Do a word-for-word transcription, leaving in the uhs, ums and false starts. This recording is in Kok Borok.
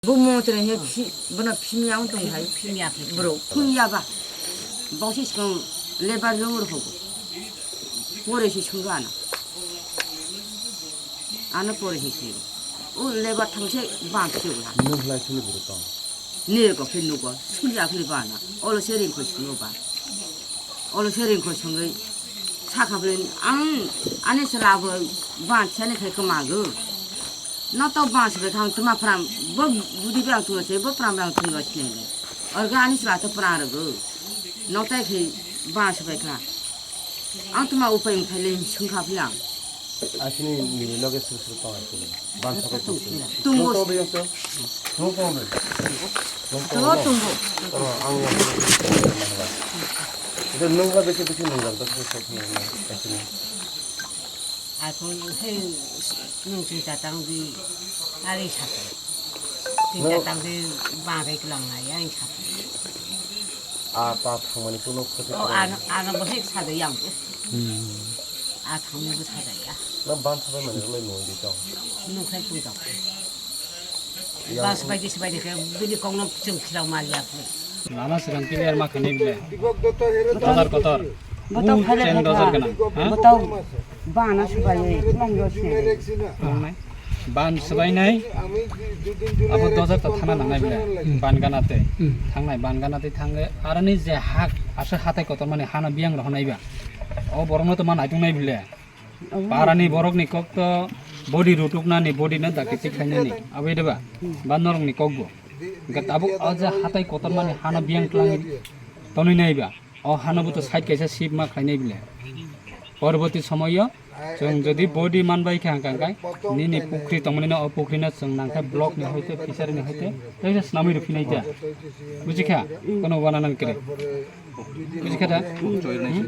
Bo motore he phi-, bono phimya wng tong hai. Phimya phi. Bro, phimya ba. Bokse sikang lebar jong ro hogo. Pore se sungro ano. Ano pore se sungro. O lebar thang se bang se wla. Nung lai sini bro tong. Nir ko phi nugo. Sungya phi ba na. Olo se ring ko sungro ba. Olo se ring ko sungwi. Sakha bwlwi ang ani chwla bo bang chani khai kwmago. No to bang se bai khang tuma phrang bo budi bang tuma se bo phrang bang tuma se ne. Orga ani chwla to phrang rogo. No tai khai bang se bai kha. Ang tuma upai wng thai le sung kha phlang. Asini ni loge sur sur tong asini. Ban sa ko sur sur. Tung bo. Tung bo yang so. Tung bo. Tung bo. Tung bo. Ang yang. Ito nung ha bisi bisi nung lang to sur sur nung asini. Ako he nung si tatang di ari sa. Di tatang di ba bai klang na yang sa. A ta thangmani kuno khoti. O ano ano bo he sa de yang. Hmm. A thangni bo sa de ya. Na ban sa bai mani lai mo di tong. Nung khai tung tong. Bas bai dis bai de bini kong no chung khirau mal ya. Lama sigan clear ma khani bile. Bazar kotor. Bo tau phaile chen phaikha. Dojar gana, ha? Bo tau bana subai, tong do sini. Tong nai. Ban subai nai. Abo dojar to thana nangnai bile. Hmm. Ban gana te. Hmm. Thangnai, ban gana te thange. Arani je hak, asa hatai kotor mani hana biyang rohonai ba. O borokno to ma naitung nai bile. Abo parani borokni kok to body rutuknani, body no dakti khainani. Abo ede ba? Hmm. Ba norokni kok bo. Gat abo o je hatai kotor mani hana biyang tlang tonwi nai ba. O hano bo to side kaisa sip ma khlainai bile. Porborti somoyo chwng jodi body man bai kha hwnka hwnkai nini pukhri tongmani no, o pukhri no chwng nangkhe block ni hoite, fishery ni hoite, tei se snamwi rw phinai ta. Buji kha? Kono wana nang kre. Buji kha da? Hmm?